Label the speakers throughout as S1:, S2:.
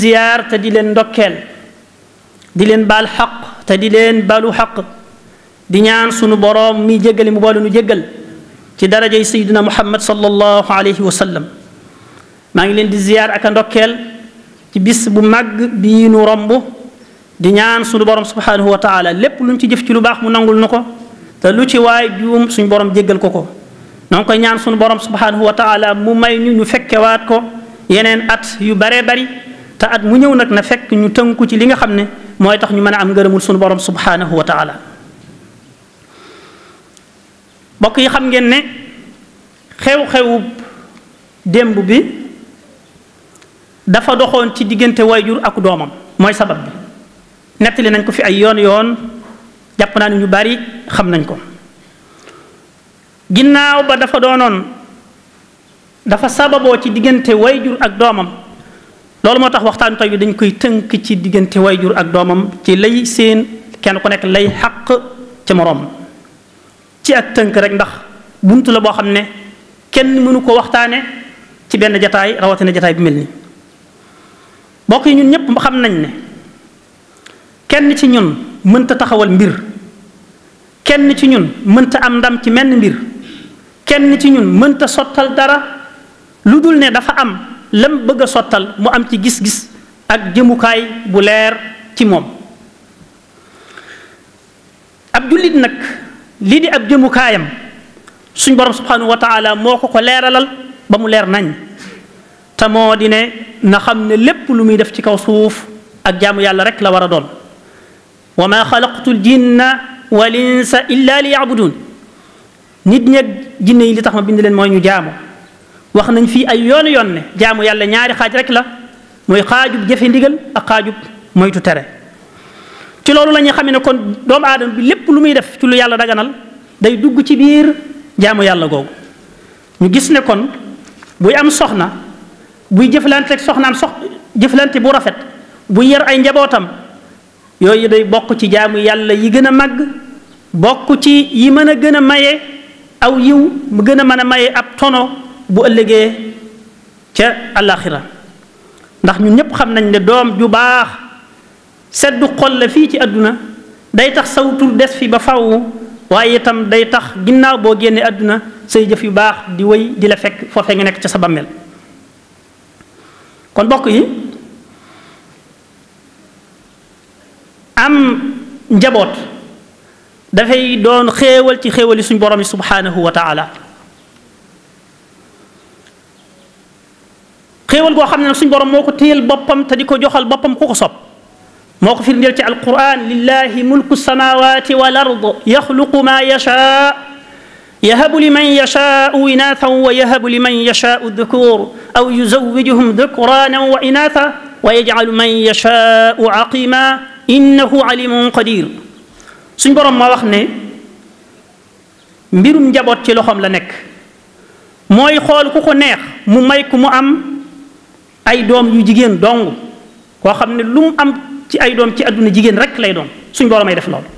S1: ziyaar te di leen ndokkeel di leen baal xaq te di leen balu xaq di ñaan sunu boroom mi jéggale mu boole nu jéggal ci darajay sayyidina muhammad sallallahu alayhi wa sallam maa ngi leen di ziyaar ak a ndokkeel ci bis bu màgg bii nu romb di ñaan sunu borom subhanahu wa taala lépp luñ ci jëf ci lu baax mu nangul nu ko te lu ci waay juum suñu borom jéggal ko ko noo ngi koy ñaan sunu borom subhanahu wa taala mu may ñu fekkewaat ko yeneen at yu baree bari te at mu ñëw nag na fekk ñu tënku ci li nga xam ne mooy tax ñu mën a am ngërëmul sunu borom subhanahu wa taala mbokk yi xam ngeen ne xew-xewu démb bi dafa doxoon ci diggante wayjur ak doomam mooy sabab bi nettali nañ ko fi ay yoon jàpp naa ne ñu bari xam nañ ko ginnaaw ba dafa sababoo ci diggante wayjur ak doomam loolu moo tax waxtaanu tey bi dañ koy tënk ci diggante wayjur ak doomam ci lay seen kenn ku nekk lay xaq ca moroom ci ak tënk rek ndax buntu la boo xam ne kenn mënu ko waxtaane ci benn jataay rawatina jataay bi mel ni mbokk yi ñun ñëpp xam nañ ne kenn ci ñun mënta taxawal mbir kenn ci ñun mënta am ndam ci menn mbir kenn ci ñun mënta sottal dara lu dul ne dafa am lam bëgg a sottal mu am ci gis-gis ak jëmukaay bu leer ci moom ab jullit nag lii di ab jëmukaayam suñ borom subhanahu wa taala moo ko leeralal ba mu leer nañ te moo di ne na xam ne lépp lu muy def ci kaw suuf ak jaamu yàlla rek la war a doon wa ma xalaqtu l jinna wal insa illa li yabudun nit ñeeg jinne yi li tax ma bind leen mooy ñu jaamu wax nañ fii ay yoonu yoon ne jaamu yàlla ñaari xaaj rek la mooy xaajub jëfe ndigal ak xaajub moytu tere ci loolu la ñuy xam ne kon doomu aadama bi lépp lu muy def ci lu yàlla daganal day dugg ci biir jaamu yàlla googu ñu gis ne kon buy am soxna buy jëflante ak soxnaam jëflante bu rafet buy yar ay njabootam yooyu day bokk ci jaamu yàlla yi gën a màgg bokk ci yi mën a gën a maye aw yiw mu gën a mën a maye ab tono bu ëllëgee ca àllaaxira ndax ñun ñëpp xam nañ ne doom ju baax seddu xol la fii ci àdduna day tax saw tur des fi ba faw waaye itam day tax ginnaaw boo génnee àdduna say jëf yu baax di wéy di la fekk foofee nga nekk ca sa bammel kon bokk yi am njaboot dafay doon xéewal ci xéewali suñ borom yi subhanahu wa taala xéewal goo xam ne nag suñ borom moo ko téyel boppam te di ko joxal boppam ku ko sopp moo ko firndeel ci alquran lillahi mulku samawati wal ard yaxluqu ma yashaa yahabu liman yashaau inathan wa yahabu liman yashaau dhukur aw yuzawijuhum dhukranan wa inatha wa yajcalu man yashaau aqima innahu alimun qadir suñ borom moo wax ne mbirum njaboot ci loxoom la nekk mooy xool ku ko neex mu may ku mu am ay doom yu jigéen dong koo xam ne lu mu am ci ay doom ci àdduna jigéen rek lay doon suñ borom ay def loolu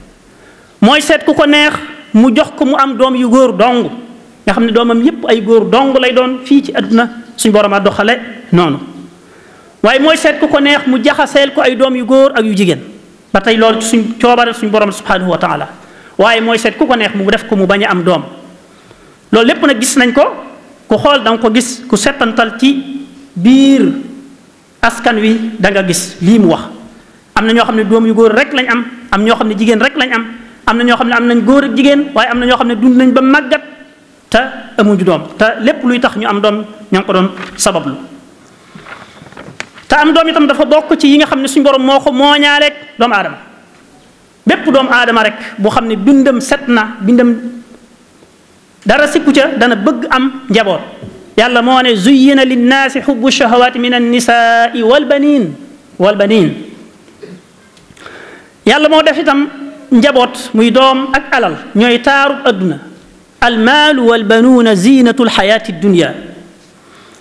S1: mooy seet ku ko neex mu jox ko mu am doom yu góor dong nga xam ne doomam yépp ay góor dong lay doon fii ci àdduna suñ borom a doxale noonu waaye mooy seet ku ko neex mu jaxaseel ko ay doom yu góor ak yu jigéen ba tey loolu suñ coobare suñ borom subhanahu wa taala waaye mooy seet ku ko neex mu def ko mu bañ a am doom loolu lépp nag gis nañ ko ku xool da nga ko gis ku settantal ci biir askan wi da nga gis lii mu wax am na ñoo xam ne doom yu góor rek lañ am ñoo xam ne jigéen rek lañ am na ñoo xam ne am nañ góor ak jigéen waaye am na ñoo xam ne dund nañ ba màggat te amuñu doom te lépp luy tax ñu am doom ña ngi ko doon sabablu te am doom itam dafa bokk ci yi nga xam ne suñu borom moo ko mooñaaleeg doomu aadama bépp doomu aadama rek boo xam ne bindam set na bindam dara sikku ca dana bëgg am njaboot yàlla moo ne zuyyina linnaasi xubbu shahawaati min annisaai walbanin yàlla moo def itam njaboot muy doom ak alal ñooy taarub adduna almaalu walbanuuna zinatu lxayaati dunia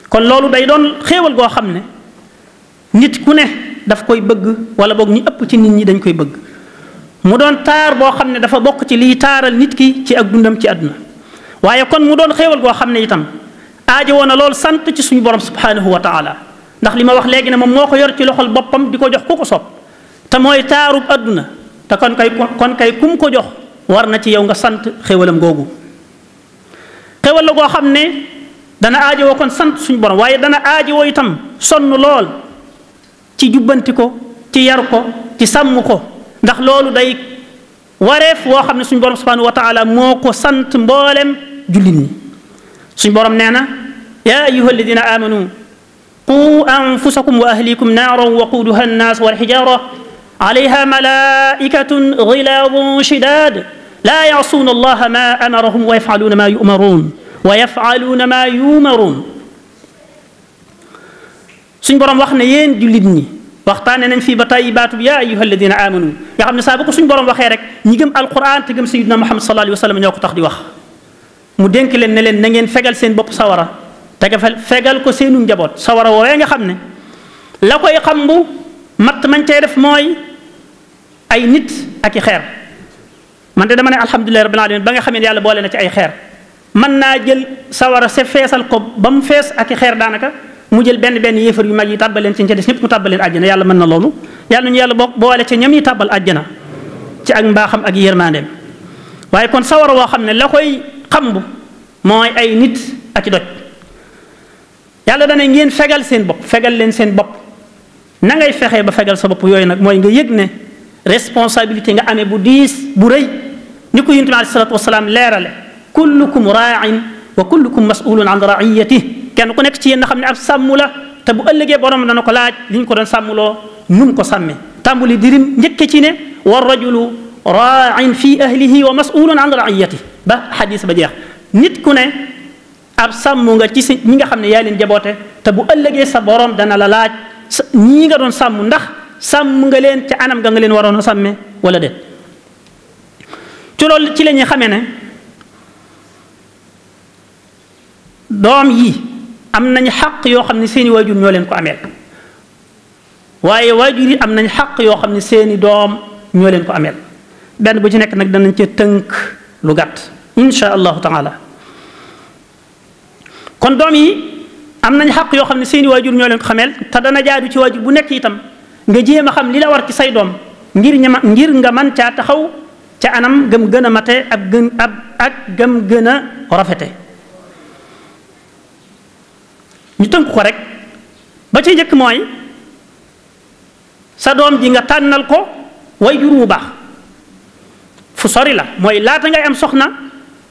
S1: kon loolu day doon xéewal goo xam ne nit ku ne daf koy bëgg wala boog ñi ëpp ci nit ñi dañ koy bëgg mu doon taar boo xam ne dafa bokk ci liy taaral nit ki ci ak dundam ci àdduna waaye kon mu doon xéewal goo xam ne itam aajo woon na loolu sant ci suñu borom subhanahu wa taala ndax li ma wax léegi ne moom moo ko yor ci loxol boppam di ko jox ku ko soob te mooy taarub adduna te kon kay kum ko jox war na ci yow nga sant xéwalam googu xéwal la goo xam ne dana aajowoo kon sant suñu borom waaye dana aajowoo itam sonn lool ci jubbanti ko ci yar ko ci sàmm ko ndax loolu day wareef woo xam ne suñu borom subhanahu wa taala moo ko sant mboolem jullit ñi suñu borom nee na yaa ayuha alladina amanu qu anfusakum wa ahlikum naaran waquuduha annaas walxijaara alayha malaikatun gilaadun shidaad laa yaasuuna allaha ma amarahum wa yafaluuna ma yumaruun wa yafaluuna ma yumaruun suñ borom wax ne yéen jullit ñi waxtaane nañ fii ba tàyyi baatub yaa ayuha alladina amanu nga xam ne saa bu ko suñ borom waxee rek ñi gëm alquran te gëm sayidina muhammad sallallahu alayhi wa sallam ñoo ko tax di wax mu dénk leen ne leen na ngeen fegal seen bopp sawara te fegal ko seenu njaboot sawara woowee nga xam ne la koy xam bu matt mañ cay def mooy ay nit ak i xeer man de dama ne alhamdulilah rabbil alamin ba nga xamee ne yàlla boole na ci ay xeer mën naa jël sawara se feesal ko ba mu fees ak i xeer daanaka mu jël benn yéefar yu mag yi tàbbal leen ci ca des ñëpp mu tàbbal leen àjjana yàlla mën na loolu yàlla ñu yàlla boole ca ñam yi tàbbal àjjana ci ak mbaaxam ak yërmandeem waaye kon sawara woo xam ne la koy xambu mooy ay nit ak i doj yàlla dana ngeen fegal seen bopp fegal leen seen bopp na ngay fexee ba fegal sa bopp yooyu nag mooy nga yëg ne responsabilité nga amee bu diis bu rëy ni ko yonent bi alayhi salaatu wasalaam leerale kullukum raain wa kullukum masulun an raiyatih kenn ku nekk ci yéen nga xam ne ab sàmm la te bu ëllëgee borom dana ko laaj li ñu ko doon sàmmloo nu mu ko sàmmee tàmbuli dirim njëkke ci ne wa rajulu raain fi ahlihi wa masulun an raiyatih ba xadis ba jeex nit ku ne ab sàmm nga ci si ñi nga xam ne yaa leen jaboote te bu ëllëgee sa borom dana la laaj ñii nga doon sàmm ndax sàmm nga leen ca anam nga leen waroon a sàmme wala déet ci loolu ci la ñuy xamee ne doom yi am nañ xaq yoo xam ne seeni waajur ñoo leen ko ameel waaye waajur yi am nañ xaq yoo xam ne seeni doom ñoo leen ko ameel benn bu ci nekk nag danañ ca tënk lu gàtt insha allahu taala kon doom yi am nañ xaq yoo xam ne seeni waajur ñoo leen ko xameel te dana jaadu ci waajur bu nekk itam nga jéem a xam li la war ci say doom ngir nga man caa taxaw ca anam gëm gën a mate ak gëm gën a rafete ñu tënk ko rek ba ci njëkk mooy sa doom ji nga tànnal ko waajur wu baax fu sori la mooy laata ngay am soxna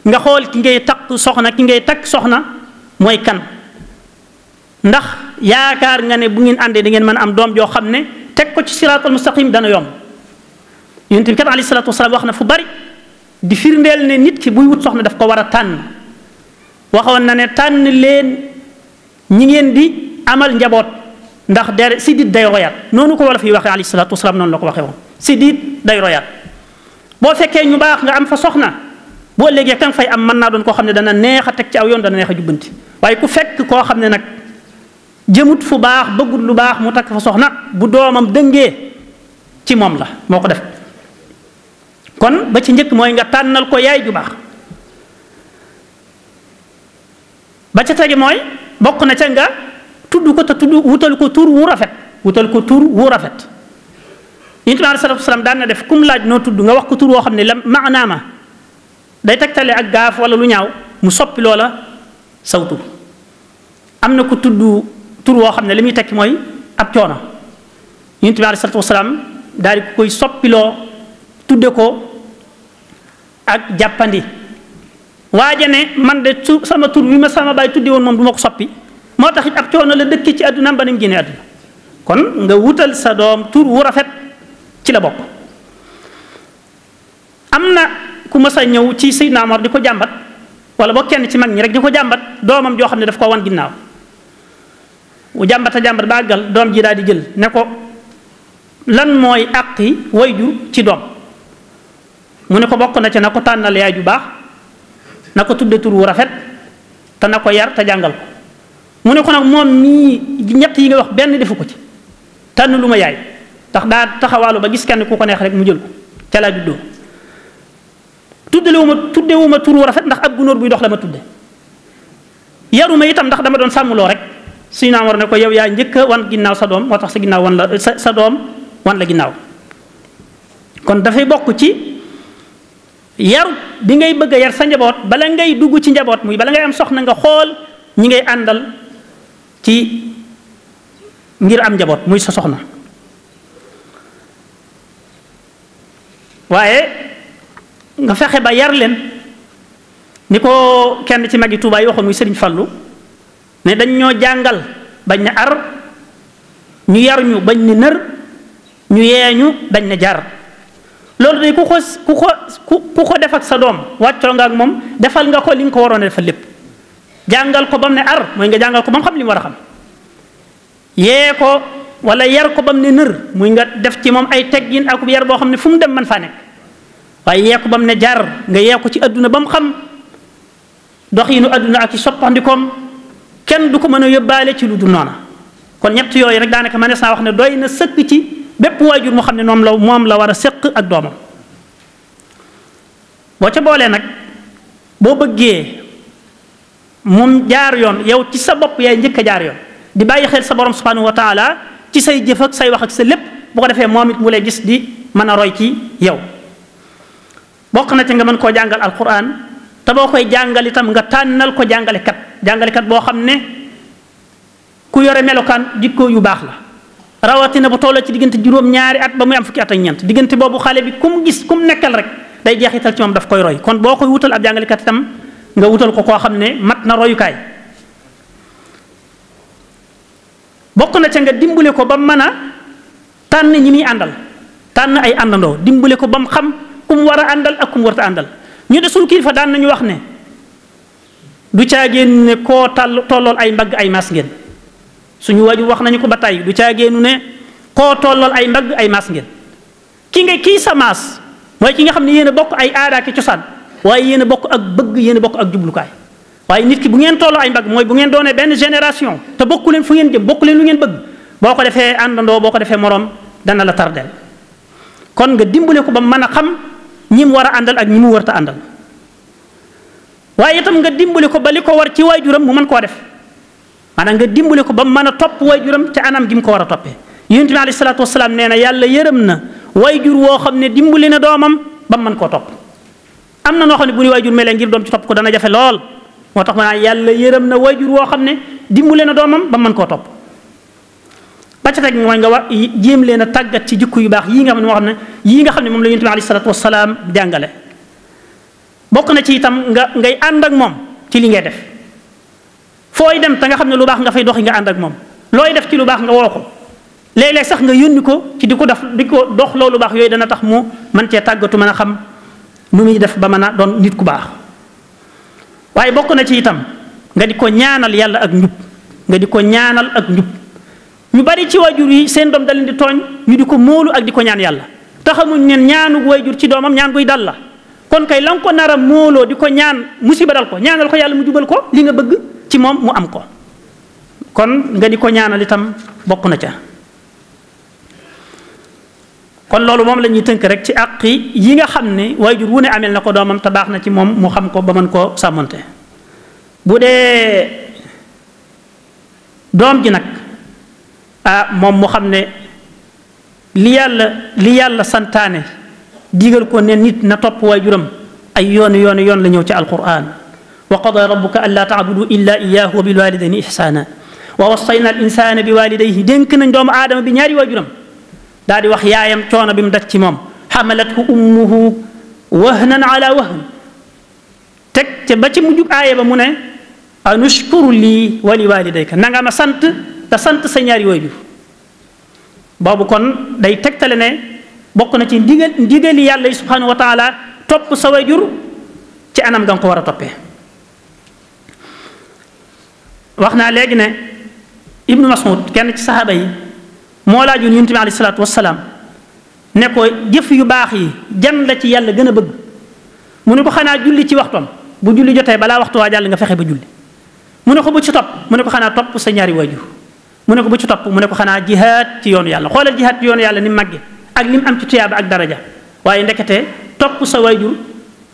S1: nga xool ki ngay takk soxna mooy kan ndax yaakaar nga ne bu ngeen àndee da ngeen mën a am doom joo xam ne teg ko ci siraatal mustaqim dana yomb yonent bi kat alayhi salaatu wasalaam wax na fu bari di firndeel ne nit ki buy wut soxna daf ko war a tànn waxoon na ne tànn leen ñi ngeen di amal njaboot ndax dere sidit day royaat noonu ko wala fi waxee alayhi salaatu wasalaam noonu la ko waxee woon sidit day royaat boo fekkee ñu baax nga am fa soxna boo léegi kan fay am mën naa doon koo xam ne dana neex a teg ci aw yoon dana neex a jubbanti waaye ku fekk koo xam ne nag jëmut fu baax bëggut lu baax mu takk fa soxna bu doomam dëngee ci moom la moo ko def kon ba ci njëkk mooy nga tànnal ko yaay ju baax ba ca tege mooy bokk na ca nga tudd ko te wutal ko tur wu rafet yonent bi alayhi salaatu wasalaam daan na def kum laaj noo tudd nga wax ko tur woo xam ne la maanaama day tegtale ak gaaf wala lu ñaaw mu soppi loola saw tur am na ko tudd tur woo xam ne li muy tekki mooy ab coono yonent bi alayhi salaatu wasalaam daal di koy soppiloo tudde ko ak jàppandi waaja ne man de sama tur wi ma sama baay tudde woon moom du ma ko soppi moo tax it ab coono la dëkk ci àddunaam ba ni mu génnee àdduna kon nga wutal sa doom tur wu rafet ci la bokk am na ku mas a ñëw ci Seydina Omar di ko jàmbat wala boo kenn ci mag ñi rek di ko jàmbat doomam joo xam ne daf ko wan ginnaaw mu jàmbata jàmbat ba àggal doom ji daal di jël ne ko lan mooy àqi wayjur ci doom mu ne ko bokk na ca na ko tànnal yaay ju baax na ko tudde tur wu rafet te na ko yar te jàngal ko mu ne ko nag moom mii ñett yi nga wax benn defu ko ci tànn lu ma yaay ndax daa taxawaalu ba gis kenn ku ko neex rek mu jël ko ca laa juddoo tuddewu ma tur wu rafet ndax ab gunóor buy dox la ma tudde yaruma itam ndax dama doon sàmmloo rek Seydina Omar ne ko yow yaa njëkk a wan ginnaaw sa doom moo tax sa ginnaaw wan la sa doom wan la ginnaaw. kon dafay bokk ci yar bi ngay bëgg a yar sa njaboot bala ngay dugg ci njaboot muy bala ngay am soxna nga xool ñi ngay àndal ci ngir am njaboot muy sa soxna. waaye nga fexe ba yar leen ni ko kenn ci magi Tuubaa yi waxoon muy Sëriñ Fallu ne dañ ñoo jàngal bañ ne ar ñu yar ñu bañ ne nër ñu yeeñu dañ ne jar. loolu day ku ko def ak sa doom wàccoo nga ak moom defal nga ko li nga ko waroon a defal lépp. jàngal ko ba mu ne ar mooy nga jàngal ko ba mu xam li mu war a xam yee ko wala yar ko ba mu ne nër muy nga def ci moom ay teggin ak yar boo xam ne fu mu dem man faa nekk. waaye yee ko ba mu ne jar nga yee ko ci adduna ba mu xam doxinu adduna ak ci soppandikoom kenn du ko mën a yóbbaale ci lu dul noona. kon ñett yooyu rek daanaka ma ne saa wax ne doy na sëkk ci bépp waajur moo xam ne moom la war a séq ak doomam. boo ca boolee nag boo bëggee moom jaar yoon yow ci sa bopp yaay njëkk a jaar yoon di bàyyi xel sa borom subhanahu wa taala ci say jëf ak say wax ak sa lépp bu ko defee moom it mu lay gis di mën a roy ci yow. bokk na ci nga mën koo jàngal alquran te boo koy jàngal itam nga tànnal ko jàngalekat boo xam ne ku yore melokaan jikko yu baax la. rawatina bu tolloo ci diggante juróom-ñaari at ba muy am fukki at ak ñeent diggante boobu xale bi kum gis kum nekkal rek day jeexital ci moom daf koy roy kon boo koy wutal ab jàngalekat itam nga wutal ko koo xam ne mat na royukaay. bokk na ca nga dimbale ko ba mën a tànn ñi muy àndal tànn ay àndandoo dimbale ko ba mu xam ku mu war a àndal ak ku mu warta àndal. ñu de suñu kilifa daan nañu wax ne du caagéenu ne koo tollool ay mbagg ay maas ngeen. suñu waajur wax nañu ko ba tey du caagéenu ne koo tollool ay mbagg ay maas ngeen kii sa maas mooy ki nga xam ne yéen a bokk ay aada ki cosaan waaye yéen a bokk ak bëgg yéen a bokk ak jublukaay. waaye nit ki bu ngeen tolloo ay mbagg mooy bu ngeen doonee benn génération te bokku leen fu ngeen jëm bokku leen lu ngeen bëgg boo ko defee àndandoo boo ko defee moroom dana la tardel. kon nga dimbale ko ba mën a xam ñi mu war a àndal ak ñi mu warta àndal waaye itam nga dimbale ko ba li ko war ci waajuram mu mën koo def. maanaam nga dimbale ko ba mu mën a topp waajuram te anam gi mu ko war a toppee yonent bi alayhi salaatu wasalaam nee na yàlla yërëm na waajur woo xam ne dimbale na doomam ba mu mën koo topp. am na noo xam ne bu ñu waajur melee ngir doom ci topp ko dana jafe lool moo tax maanaam yàlla yërëm na waajur woo xam ne dimbale na doomam ba mu mën koo topp. ba ca teg mooy nga wax jéem leen a tàggat ci jikko yu baax yii nga xam ne moom la yonent bi alayhi salaatu wasalaam jàngale. bokk na ci itam ngay ànd ak moom ci li ngay def. fooy dem te nga xam ne lu baax nga fay doxi nga ànd ak moom looy def ci lu baax nga woo ko léeg-léeg sax nga yónni ko ci di ko dox loolu baax yooyu dana tax mu mën cee tàggatu mën a xam nu muy def ba mën a doon nit ku baax. waaye bokk na ci itam nga di ko ñaanal yàlla ak njub nga di ko ñaanal ak njub ñu bari ci waajur yi seen doom da leen di tooñ ñu di ko móolu ak di ko ñaan yàlla taxamuñ ne ñaanu waajur ci doomam ñaan guy dal la kon kay la nga ko nar a móoloo di ko ñaan musiba dal ko ñaanal ko yàlla mu jubal ko li nga bëgg ci moom mu am ko kon nga di ko ñaanal itam bokk na ca. kon loolu moom la ñuy tënk rek ci àq yi nga xam ne waajur wu ne amel na ko doomam te baax na ci moom mu xam ko ba mën koo sàmmante. bu dee doom ji nag moom mu xam ne li yàlla santaane digal ko ne nit na topp waajuram ay yoon la ñëw ci alquran. wa qada rabbuka an laa taabudu illa iyyahu wa bil walidayni ihsana wa wassayna al insana bi walidayhi dénk nañ doomu aadama bi ñaari waajuram daal di wax yaayam coono bi mu daj ci moom xamalathu ummuhu wahnan ala wahn teg ca ba ci mujjub aaya ba mu ne anushkuru lii wa li walidayka na nga ma sant te sant sa ñaari waajur boobu kon day tegtale ne bokk na ci ndigali yàlla yi subhanahu wa taala topp sa waajur ci anam nga ko war a toppee. wax naa léegi ne Ibnu Mas'ud kenn ci saxaaba yi moo laajoon Yonent bi alayhi salaatu wasalaam ne ko jëf yu baax yi jan la ci yàlla gën a bëgg mu ne ko xanaa julli ci waxtoom bu julli jotee balaa waxtu waa jàll nga fexe ba julli mu ne ko bu ci topp mu ne ko xanaa topp sa ñaari waajur mu ne ko bu ci topp mu ne ko xanaa jihaad ci yoonu yàlla xoolal jihaad ci yoonu yàlla ni mu màgge ak li mu am ci tuyaaba ak daraja waaye ndekete topp sa waajur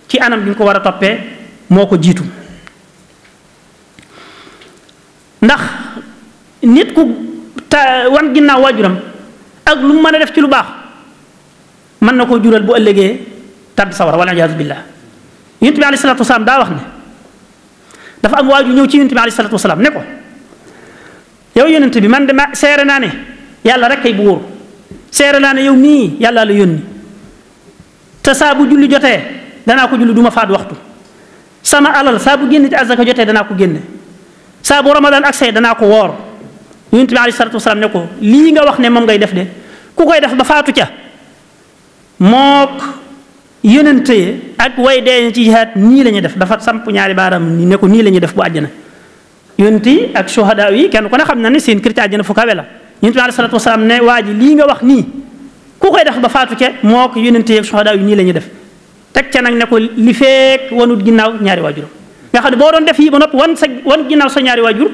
S1: ci anam bi nga ko war a toppee moo ko jiitu. ndax nit ku wan ginnaaw waajuram ak lu mu mën a def ci lu baax mën na koo jural bu ëllëgee tàbbi sawara wala iyaazu billah. yonent bi alayhi salaatu wasalaam daa wax ne dafa am waaju ñëw ci yonent bi alayhi salaatu wasalaam ne ko yow yonent bi man de ma seere naa ne yàlla rek kay buur seere naa ne yow mii yàlla la yónni te saa bu julli jotee danaa ko julli du ma faat waxtu sama alal saa bu génn ci azaka jotee danaa ko génne saa bu ramadan aksee danaa ko woor. yonent bi alayhi salaatu wasalaam ne ko lii nga wax ne moom ngay def de ku koy def ba faatu ca mook yonente yi ak way dee ci jihaad nii la ñuy def dafa samp ñaari baaram ni ne ko nii la ñuy def bu àjjana. yonent yi ak shuhadaa yi kenn ku ne xam na ne seen kër ci àjjana fu kawe la. yonent bi alayhi salaatu wasalaam ne waa ji lii nga wax nii ku koy def ba faatu ca mook yonente yi ak shuhadaa yi nii la ñuy def teg ca nag ne ko li feek wanut ginnaaw ñaari waajur nga xam ne boo doon def yi ba noppi wan ginnaaw sa ñaari waajur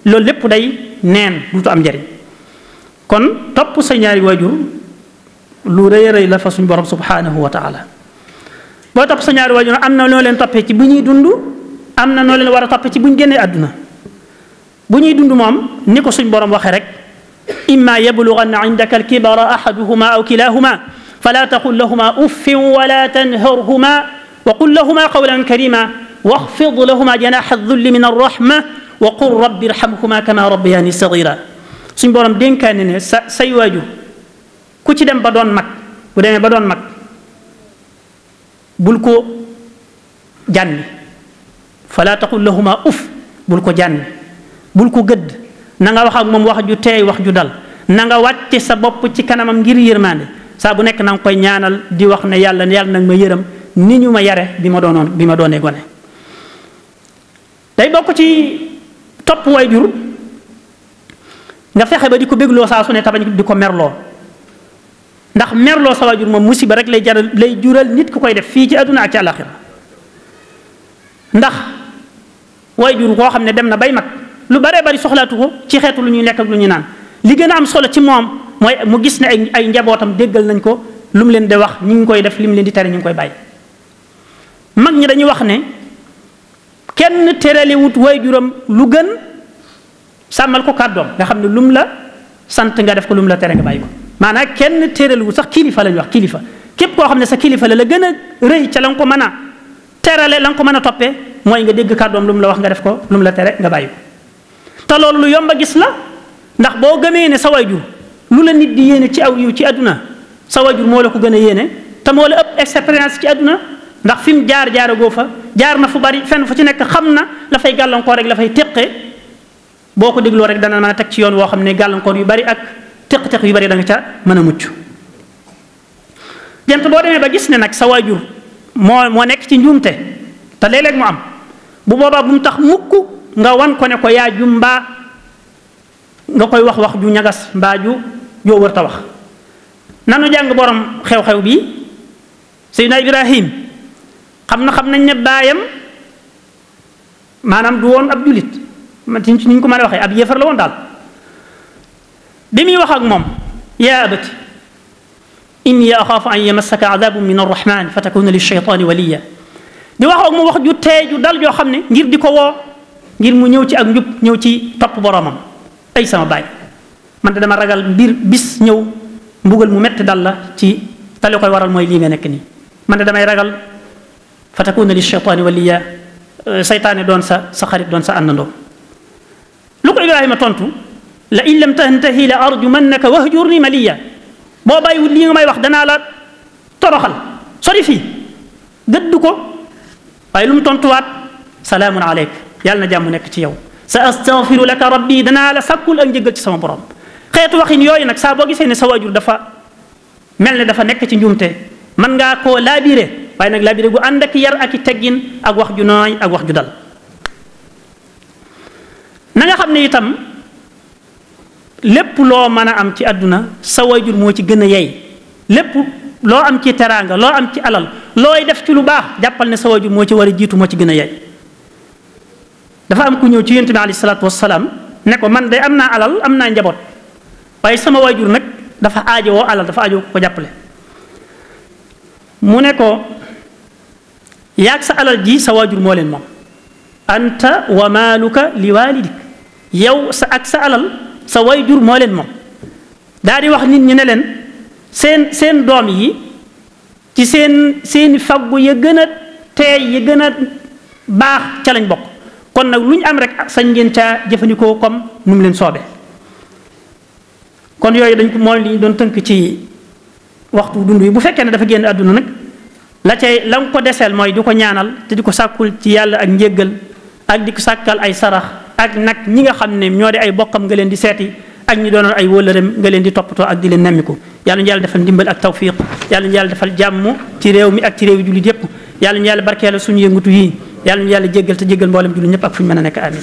S1: loolu lépp day neen duutu am njariñ. kon topp sa ñaari waajur lu rëy rëy la fa suñu borom subhanahu wa taala. boo topp sa ñaari waajur am na noo leen toppee ci bu ñuy dund am na noo leen war a toppee ci bu ñu génnee àdduna. bu ñuy dund moom ni ko suñ borom waxee rek imma yablughanna indaka alkibara ahaduhuma aw kilahuma fala taqul lahuma uffin wala tanharhuma wa qul lahuma qawlan karima waxfid lahuma janaha adulli min arrahma wa qul rabbi irhamhuma kama rabbayani sagira. suñ borom dénkaane ne say waajur ku ci dem ba doon mag bu demee ba doon mag bul ko jànni fala taqul lahuma uff bul ko jànni bul ko gëdd na nga wax ak moom wax ju teey wax ju dal na nga wàcce sa bopp ci kanamam ngir yërmande saa bu nekk na nga koy ñaanal di wax ne yàlla nag ma yërëm ni ñu ma yare bi ma doonee gone. day bokk ci topp waajur nga fexe ba di ko bégloo saa su ne tabañ di ko merloo ndax merloo sa waajur moom musiba rek lay jural nit ku koy def fii ci àdduna ak ci àllaaxira ndax waajur koo xam ne dem na bay mag lu baree bari soxlaatu ko ci xeetu lu ñuy lekk ak lu ñuy naan li gën a am solo ci moom mooy mu gis ne ay njabootam déggal nañ ko lu mu leen di wax ñu ngi koy def li mu leen di tere ñu ngi koy bàyyi. mag ñi dañuy wax ne kenn teralewut waajuram lu gën sàmmal ko kàddoom nga xam ne lu mu la sant nga def ko lu mu la tere nga bàyyi ko maanaam kenn teralewut sax kilifa lañu wax kilifa képp koo xam ne sa kilifa la gën a rëy ca la nga ko mën a terale la nga ko mën a toppee mooy nga dégg kàddoom lu mu la wax nga def ko lu mu la tere nga bàyyi ko. te loolu lu yomb a gis la ndax boo gëmee ne sa waajur lu la nit di yéene ci aw yiw ci àdduna sa waajur moo la ko gën a yéene te moo la ëpp expérience ci àdduna ndax fi mu jaaragoo fa jaar na fu bari fenn fu ci nekk xam na la fay gàllankoor rek la fay teqee boo ko dégloo rek dana mën a teg ci yoon woo xam ne gàllankoor yu bari ak teq-teq yu bari da nga ca mën a mucc. jant boo demee ba gis ne nag sa waajur moo nekk ci njuumte te léeg-léeg mu am bu boobaa bu mu tax mukk nga wan ko ne ko yaa ju mbaa nga koy wax ju ñagas mbaa joo wër ta wax. nanu jàng borom xew-xew bi Seydina Ibrahim xam nañ ne baayam maanaam du woon ab julit ci ni ñu ko mën a waxee ab yéefar la woon daal bi muy wax ak moom yaa abati inni axaafu an yamassaka adabun min arrahman fa takuna lilcheytaani waliya di wax ak moom wax ju tee ju dal joo xam ne ngir di ko woo ngir mu ñëw ci ak njub ñëw ci topp boromam. ay sama baay man de dama ragal bis ñëw mbugal mu metti dal la ci te li koy waral mooy lii nga nekk nii man de damay ragal fa takuna lilcheytaani waliya saytaane doon sa xarit doon sa àndandoo. lu ko Ibrahima tontu la in lam tantahi la arjumannaka wahjurni maliya boo bàyyiwut lii nga may wax danaa la toroxal sori fii gëdd ko waaye lu mu tontuwaat salaamun aleyk yàlla na jàmm nekk ci yow sa astaghfiru laka rabbi danaa la sakkul ak njëggal ci sama borom. xeetu waxin yooyu nag saa boo gisee ne sa waajur dafa mel ne dafa nekk ci njuumte mën ngaa koo laabire waaye nag laabire gu ànd ak yar ak i teggin ak wax ju nooy ak wax ju dal. na nga xam ne itam lépp loo mën a am ci àdduna sa waajur moo ci gën a yey lépp loo am ci teraanga loo am ci alal looy def ci lu baax jàppal ne sa waajur moo ci war a jiitu moo ci gën a yey. dafa am ku ñëw ci yonent bi alayhi salaatu wassalaam ne ko man de am naa alal am naa njaboot waaye sama waajur nag dafa aajowoo alal dafa aajowoo ko jàppale. mu ne ko yaag sa alal ji sa waajur moo leen moom anta wa maaluka li waalidik yow sa ak sa alal sa wayjur moo leen moom. daa di wax nit ñi ne leen seen doom yi ci seeni faggu ya gën a teey ya gën a baax ca lañ bokk kon nag lu ñu am rek sañ ngeen caa jëfandikoo comme nu mu leen soobee. kon yooyu dañ ko mooy li ñu doon tënk ci waxtu dund yi bu fekkee ne dafa génn àdduna nag la nga ko deseel mooy di ko ñaanal te di ko sàkkul ci yàlla ak njéggal ak di ko sàkkal ay sarax ak nag ñi nga xam ne ñoo di ay bokkam nga leen di seeti ak ñi doonoon ay wóllëreem nga leen di toppatoo ak di leen nemmiku. yàlla ñu yàlla defal ndimbal ak tawfiq yàlla ñu yàlla defal jàmm ci réew mi ak ci réew yi jullit yépp yàlla ñu yàlla barkeelal suñu yëngutu yi yàlla ñu yàlla jéggal te jéggal mboolem jullit ñëpp ak fu ñu mën a nekk amin